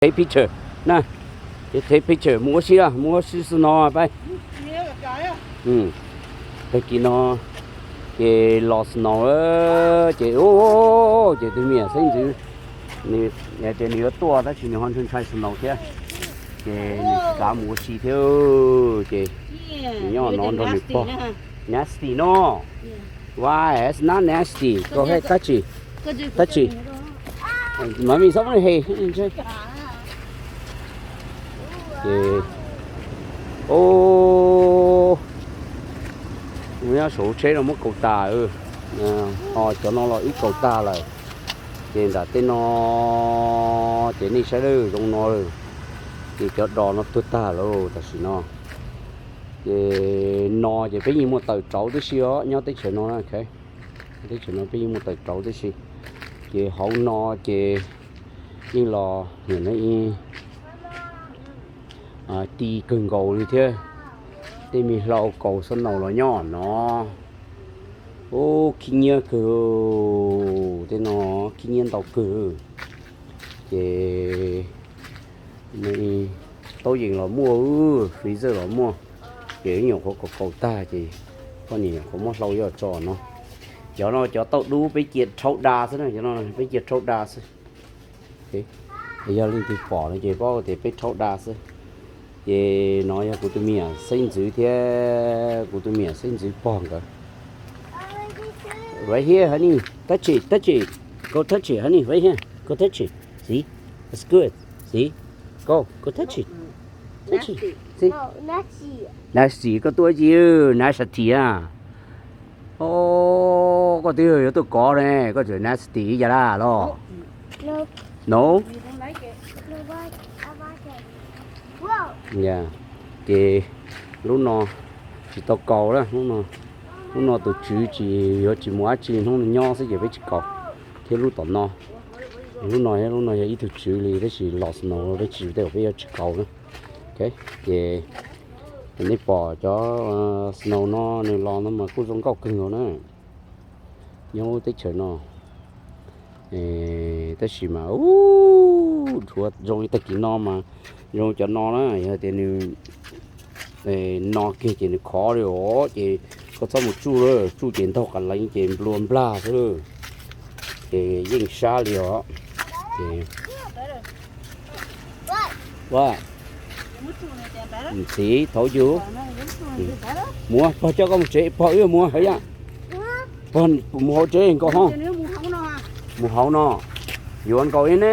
Take picture na, take picture mus ua si, mus ua si snow pab. Tag kis no ces los snow ces, ces tus me nyuam xeeb ntxwv, nws tias nws yuav tuaj tab sis nws ho ntshai ntshai snow thiab, ces nws tsis kam mus ua si thiab. Ces nws nyob no nrog nws pog. Nasty no. Why? It's not nasty. Go ahead, touch it. Touch it. Mommy, somebody, hey. Ces, o, nyob saum tsheb no muab kaus tas. Ho cov no los wb kaus tag lawm. Ces nram tej no, ces nej saib lawm, zoo no lawm. Ces cov dos no tuag tag lawm tam sim no. Ces no ces peb yeej muaj taws rauv tib si os, nyob teb chaws no, teb chaws no peb yeej muaj taws rauv tib si. Ces hauv no ces yeej los ti kawg nkaus li thiab. Tej me hlau kaus snow los nyob no. Ub, khib nyiab kawg, tej no khib nyiab ntau kawg. Ces tub yees los muaj, freezer los muaj, ces ib nyuam qhuav kaus kaus tag ces poj niam nyuam qhuav muab hlau yuav tso no. Cov no cov tauj dub peb cia rhaub da xwb na, cov no peb cia rhaub da xwb. Yog leej twg pom no ces paub tias peb rhaub da xwb. Ces no yog kuv tus me nyuam xeeb ntxwv thiab kuv tus me nyuam xeeb ntxwv pog nkawd. Right here, honey. Touch it, touch it. Go touch it, honey. Right here. Go touch it. See? That's good. See? Go, go touch it. Touch it. See? Nasty, koj tuaj tsis nasty a? Os, koj twb yuav tuaj kov ne, koj tseem nasty ib yam laj los? No. Ces lub no tsis tau kaus na, lub no tus tswv tsis, yuav tsis mus dab tsi, hnub no nyob xwb ces peb tsis kaus. Thiab lub tom no, lub no, lub no yog ib tug tswv li tab sis los snow peb tsis, tej zaum peb yuav tsis kaus na. Ces nej pom cov snow no nws los no mas kuj zoo nkauj kawg nkaus na, nyob teb chaws no. Tab sis mas ub, zoo li tag kis no mas zoo cov no na, yog tias nws no kiag ces nws khov li os, ces koj txhob mus tsuj lawm, tsuj ces ntaug qas leev ces nplua nplag xwb lawm. Ces yeej sab li os. Ces, what? Txiv thaum yus mus, pog coj koj mus tsev, pog wb mus hauv yam. Pog mus hauv tsev nkaus ho. Mus hauv no. Yuav nkaus ib ne.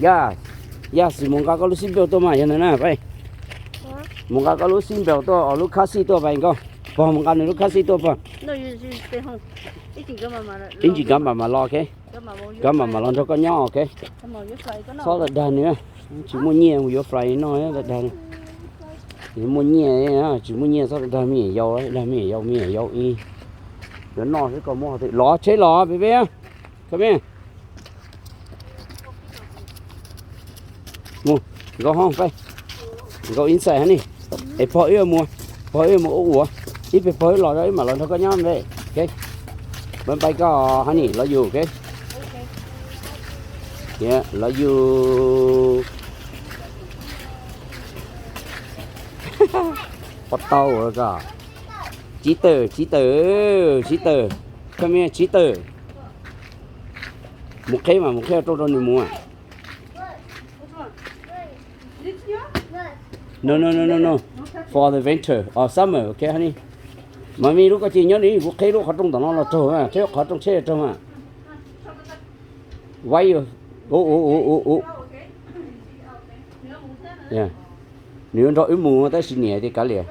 Yaj, yaj xis mus nqa koj lub xib npeu tuaj mas yog ntawd na peb. Mus nqa koj lub xib npeu tuaj, lub khab xij tuaj peb nkaus. Pog mus nqa nws lub khab xij tuaj pog. Ib ntsis kav mam mam los, ok. Kav mam mam los nrog koj nyob, ok. Txhob dag nws, tsis muaj nyiaj mus yuav fly no, dag. Muaj nyiaj, tsis muaj nyiaj txhob dag me nyuam yaus, dag me nyuam yaus, me nyuam yaus ib. Yuav noj xwb koj muab, los tsheb los peb peb. Come here. Mus, go home peb. Go inside honey. Es pog wb mus, pog wb mus ua ua. Ib pliag pog wb los ib mam los nrog koj nyob peb, ok. Bye bye koj honey, love you, ok. Yeah, love you. Pov tau koj. Tsib tawm, tsib tawm, tsib tawm. Come here, tsib tawm. Mus qheb mas, mus qheb rau rau nws mus. No, no, no, no, no. For the winter or summer, ok honey. Mommy, lub koj cia nyob ni, kuv qheb lub qhov rooj tom no los raug, qheb qhov rooj tsheb raug mas. Why you? Ub, ub, ub, ub, ub. Nws yuav nrog wb mus tab sis niam tias kav liam.